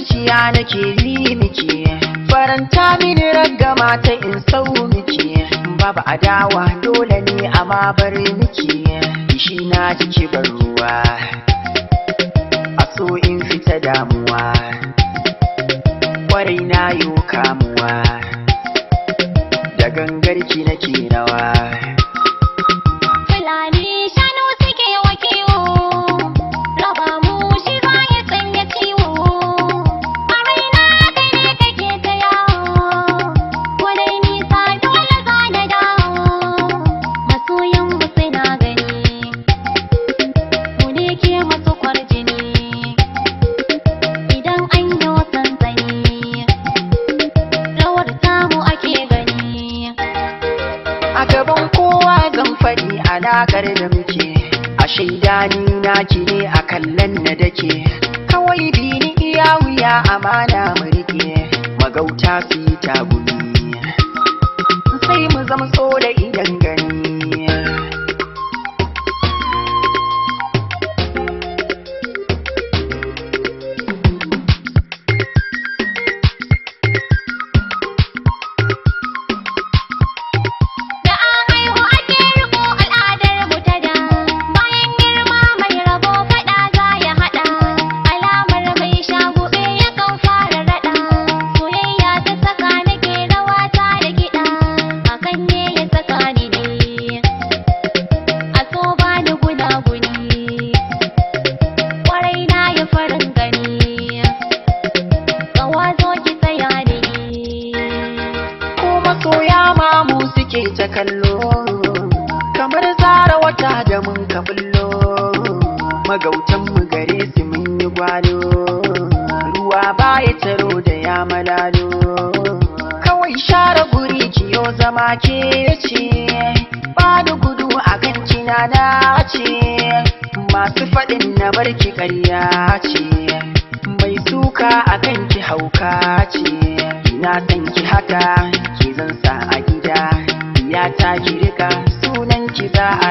Zuciya nake yi miki, faranta mini ragama ta in sau miki. Babu adawa dole ne amma bar miki, shi na jiki bar ruwa, a so in fita damuwa, kwarai na yo kamuwa, da gangarki nake rawa. Fulani shanu suke wa kiwo, raba mu shi za ya sanya ciwo. A raina kai ne kake ta yawo, wadai nisa dole za na dawo. Masoyan mu suna gani, mu ne ke masu kwarjini. Idan an yi sansani, rawar tamu ake gani. A gaban kowa zan faɗi alaƙar da muke, a shaida ni naki ne a kallon na dake. Kawai bi ni iya wuya amana mu rike, magauta su yi tagumi, sai mu zama so da idan gani. Da an haihu ake riko al'adar mu ta da, bayan girma mai rabo faɗa za ya haɗa, alamar mai shagube yakan fara raɗa, soyayya ta saka nake rawa ta da kiɗa, hakan ne ya saka ni dai, a so ba ni gunaguni, kwarai na yi farin gani, ƙawa zo ki tsaya ni. Ko masoya ma mu suke ta kallo, kamar zara wata da mun ka bullo. Magautan mu gare su mun yi gwalo, ruwa baya taro da ya malalo. Kawai share guri kiyo zama ke ce, ba da gudu a kan kina na ce. Masu faɗin na barki ƙarya ce, mai suka a kan ki hauka ce. Ina san ki haka ki zan sa a gida, ya ta ki rika sunan ki za a